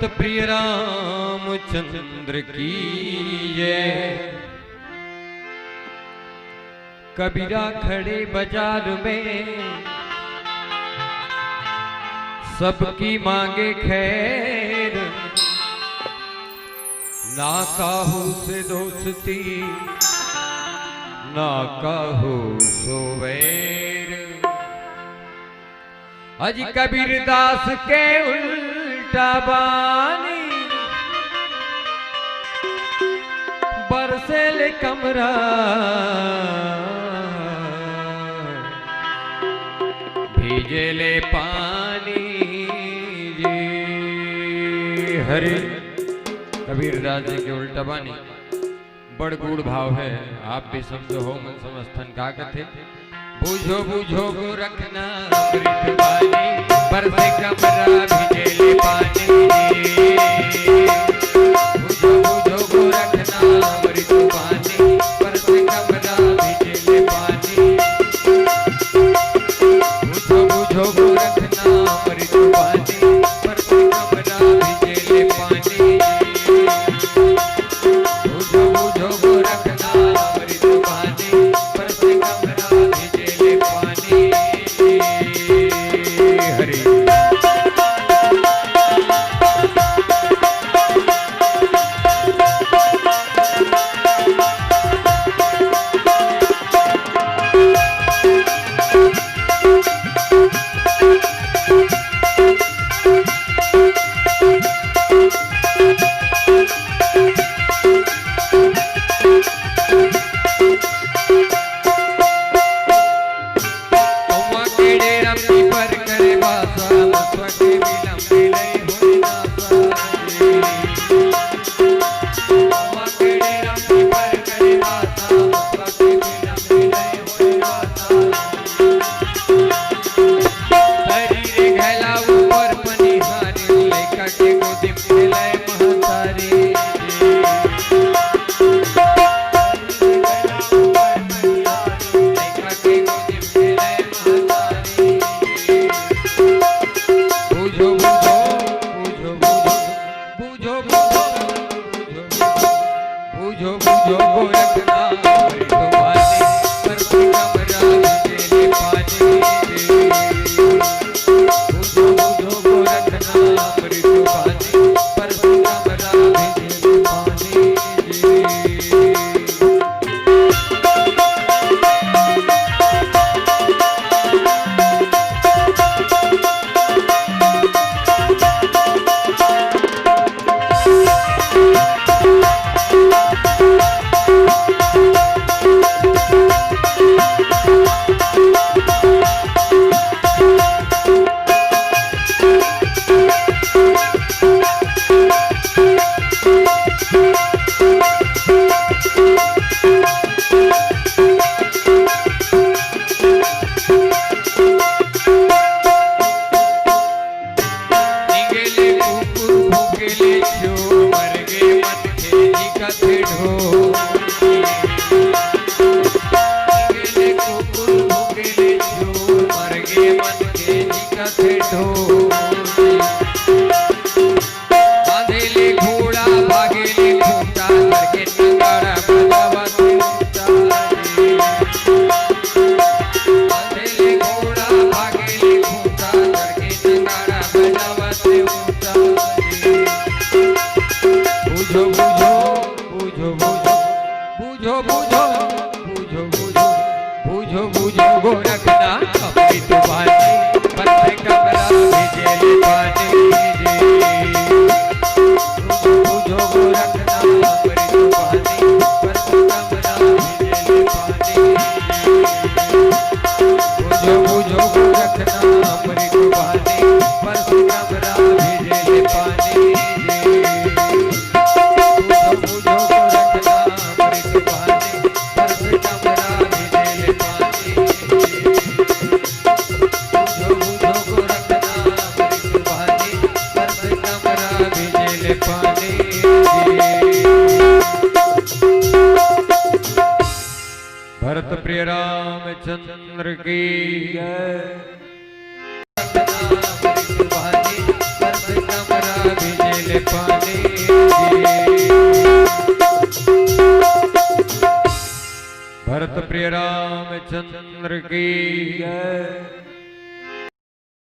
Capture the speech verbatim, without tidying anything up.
प्रिय रामचंद्र की जय। कबीरा खड़े बाजार में, सबकी मांगे खैर, ना काहू से दोस्ती, ना काहू सो वैर। अजी कबीरदास के उल्टा बानी, बरसे ले कमरा, भीजे ले पानी जी। हरे कबीरदास जी के उल्टा बानी। बड़ गूढ़ भाव हे, आप भी समझो हो मन समझथन का कथे। बूझो बूझो गोरखनाथ अमृत बानी, बरसे कमरा भीजे ले पानी। बूझो बूझो गोरखनाथ अमृत बानी, बरसे कमरा भीजे ले पानी। बूझो बूझो गोरखनाथ अमृत बानी, बरसे कमरा भीजे ले पानी। बूझो बूझो गोरखनाथ अमृत बानी, बरसे कमरा भीजे ले पानी। हरे। भरत प्रिय रामचंद्र की जय। भरत प्रिय रामचंद्र की जय।